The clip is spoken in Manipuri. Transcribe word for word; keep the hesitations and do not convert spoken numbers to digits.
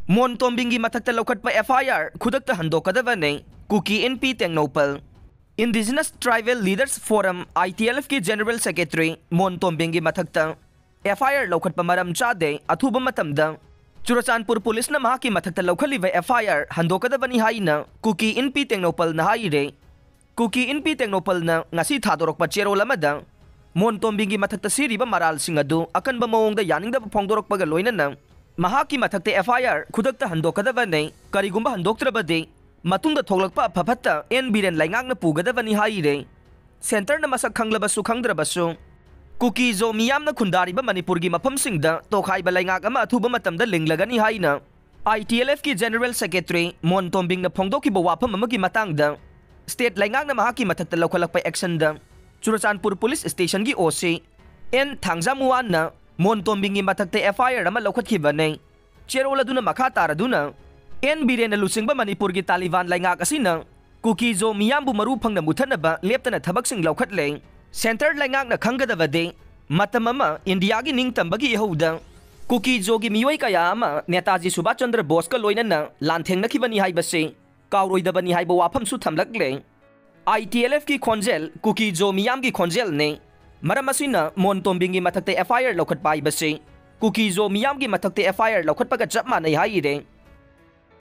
ꯃꯣꯟ ꯇꯣꯝꯕꯤꯡꯒꯤ ꯃꯊꯛꯇ ꯂꯧꯈꯠꯄ F I R ꯈꯨꯗꯛꯇ ꯍꯟꯗꯣꯛꯀꯗꯕꯅꯤ꯫ ꯀꯨꯀꯤ ꯏꯟꯄꯤ Tengnoupal. Indigenous Tribal Leaders Forum, I T L F ꯀꯤ General Secretary ꯃꯣꯟ ꯇꯣꯝꯕꯤꯡꯒꯤ ꯃꯊꯛꯇ F I R ꯂꯧꯈꯠꯄ ꯃꯔꯝ ꯆꯥꯗꯦ, ꯑꯊꯨꯕ ꯃꯇꯝꯗ ꯆꯨꯔꯆꯥꯟꯄꯨꯔ ꯄꯨꯂꯤꯁꯅ ꯃꯍꯥꯛꯀꯤ ꯃꯊꯛꯇ ꯂꯧꯈꯠꯂꯤꯕ F I R ꯍꯟꯗꯣꯛꯀꯗꯕꯅꯤ ꯍꯥꯏꯅ ꯀꯨꯀꯤ ꯏꯟꯄꯤ ꯇꯦꯡꯅꯧꯄꯜꯅ ꯍꯥꯏꯔꯦ꯫ ꯀꯨꯀꯤ ꯏꯟꯄꯤ ꯇꯦꯡꯅꯧꯄꯜꯅ ꯉꯁꯤ ꯊꯥꯗꯣꯔꯛꯄ ꯆꯦꯔꯣꯜ ꯑꯃꯗ ꯃꯣꯟ ꯇꯣꯝꯕꯤꯡꯒꯤ ꯃꯊꯛꯇ ꯁꯤꯔꯤꯕ ꯃꯔꯥꯜꯁꯤꯡ ꯑꯗꯨ ꯑꯀꯟꯕ ꯃꯑꯣꯡꯗ ꯌꯥꯅꯤꯡꯗꯕ ꯐꯣꯡꯗꯣꯔꯛꯄꯒ ꯂꯣꯏꯅꯅ ꯃꯍꯥꯛꯀꯤ ꯃꯊꯛꯇ F I R ꯈꯨꯗꯛꯇ ꯍꯟꯗꯣꯛꯀꯗꯕꯅꯤ꯫ ꯀꯔꯤꯒꯨꯝꯕ ꯍꯟꯗꯣꯛꯇ꯭ꯔꯕꯗꯤ ꯃꯇꯨꯡꯗ ꯊꯣꯛꯂꯛꯄ ꯑꯐ ꯐꯠꯇ ꯑꯦꯟ ꯕꯤꯔꯦꯟ ꯂꯩꯉꯥꯛꯅ ꯄꯨꯒꯗꯕꯅꯤ ꯍꯥꯏꯔꯦ꯫ ꯁꯦꯟꯇꯔꯅ ꯃꯁꯛ ꯈꯪꯂꯕꯁꯨ ꯈꯪꯗ꯭ꯔꯕꯁꯨ ꯀꯨꯀꯤ ꯖꯣ ꯃꯤꯌꯥꯝꯅ ꯈꯨꯟꯗꯥꯔꯤꯕ ꯃꯅꯤꯄꯨꯔꯒꯤ ꯃꯐꯝꯁꯤꯡꯗ ꯇꯣꯈꯥꯏꯕ ꯂꯩꯉꯥꯛ ꯑꯃ ꯑꯊꯨꯕ ꯃꯇꯝꯗ ꯂꯤꯡꯂꯒꯅꯤ ꯍꯥꯏꯅ I T L F ꯀꯤ General Secretary ꯃꯣꯟ ꯇꯣꯝꯕꯤꯡꯅ ꯐꯣꯡꯗꯣꯛꯈꯤꯕ ꯋꯥꯐꯝ ꯑꯃꯒꯤ ꯃꯇꯥꯡꯗ state ꯂꯩꯉꯥꯛꯅ ꯃꯍꯥꯛꯀꯤ ꯃꯊꯛꯇ ꯂꯧꯈꯠꯂꯛꯄ actionꯗ ꯆꯨꯔꯆꯥꯟꯄꯨꯔ ꯄꯨꯂꯤꯁ ꯁ꯭ꯇꯦꯁꯟꯒꯤ O C ꯑꯦꯟ ꯊꯥꯡꯖꯥꯃꯨꯋꯥꯟꯅ ꯃꯣꯟ ꯇꯣꯝꯕꯤꯡꯒꯤ ꯃꯊꯛꯇ F I R ꯑꯃ ꯂꯧꯈꯠꯈꯤꯕꯅꯤ꯫ ꯆꯦꯔꯣꯜ ꯑꯗꯨꯅ ꯃꯈꯥ ꯇꯥꯔꯗꯨꯅ, ꯑꯦꯟ ꯕꯤꯔꯦꯟꯅ ꯂꯨꯆꯤꯡꯕ ꯃꯅꯤꯄꯨꯔꯒꯤ ꯇꯥꯂꯤꯕꯥꯟ ꯂꯩꯉꯥꯛ ꯑꯁꯤꯅ ꯀꯨꯀꯤ ꯖꯣ ꯃꯤꯌꯥꯝꯕꯨ ꯃꯔꯨ ꯐꯪꯅ ꯃꯨꯊꯠꯅꯕ ꯂꯦꯞꯇꯅ ꯊꯕꯛꯁꯤꯡ ꯂꯧꯈꯠꯂꯦ꯫ ꯁꯦꯟꯇꯔ ꯂꯩꯉꯥꯛꯅ ꯈꯪꯒꯗꯕꯗꯤ, ꯃꯇꯝ ꯑꯃ ꯏꯟꯗꯤꯌꯥꯒꯤ ꯅꯤꯡꯇꯝꯕꯒꯤ ꯏꯍꯧꯗ ꯀꯨꯀꯤ ꯖꯣꯒꯤ ꯃꯤꯑꯣꯏ ꯀꯌꯥ ꯑꯃ ꯅꯦꯇꯥꯖꯤ ꯁꯨꯚꯥꯁ ꯆꯟꯗ꯭ꯔ ꯕꯣꯁꯀ ꯂꯣꯏꯅꯅ ꯂꯥꯟꯊꯦꯡꯅꯈꯤꯕꯅꯤ ꯍꯥꯏꯕꯁꯤ ꯀꯥꯎꯔꯣꯏꯗꯕꯅꯤ ꯍꯥꯏꯕ ꯋꯥꯐꯝꯁꯨ ꯊꯝꯂꯛꯂꯦ꯫ I T L F ꯀꯤ ꯈꯣꯟꯖꯦꯜ ꯀꯨꯀꯤ ꯖꯣ ꯃꯤꯌꯥꯝꯒꯤ ꯈꯣꯟꯖꯦꯜꯅꯤ꯫ ꯃꯔꯝ ꯑꯁꯤꯅ ꯃꯣꯟ ꯇꯣꯝꯕꯤꯡꯒꯤ ꯃꯊꯛꯇ F I R ꯂꯧꯈꯠꯄ ꯍꯥꯏꯕꯁꯤ ꯀꯨꯀꯤ ꯖꯣ ꯃꯤꯌꯥꯝꯒꯤ ꯃꯊꯛꯇ F I R ꯂꯧꯈꯠꯄꯒ ꯆꯞ ꯃꯥꯟꯅꯩ ꯍꯥꯏꯔꯦ꯫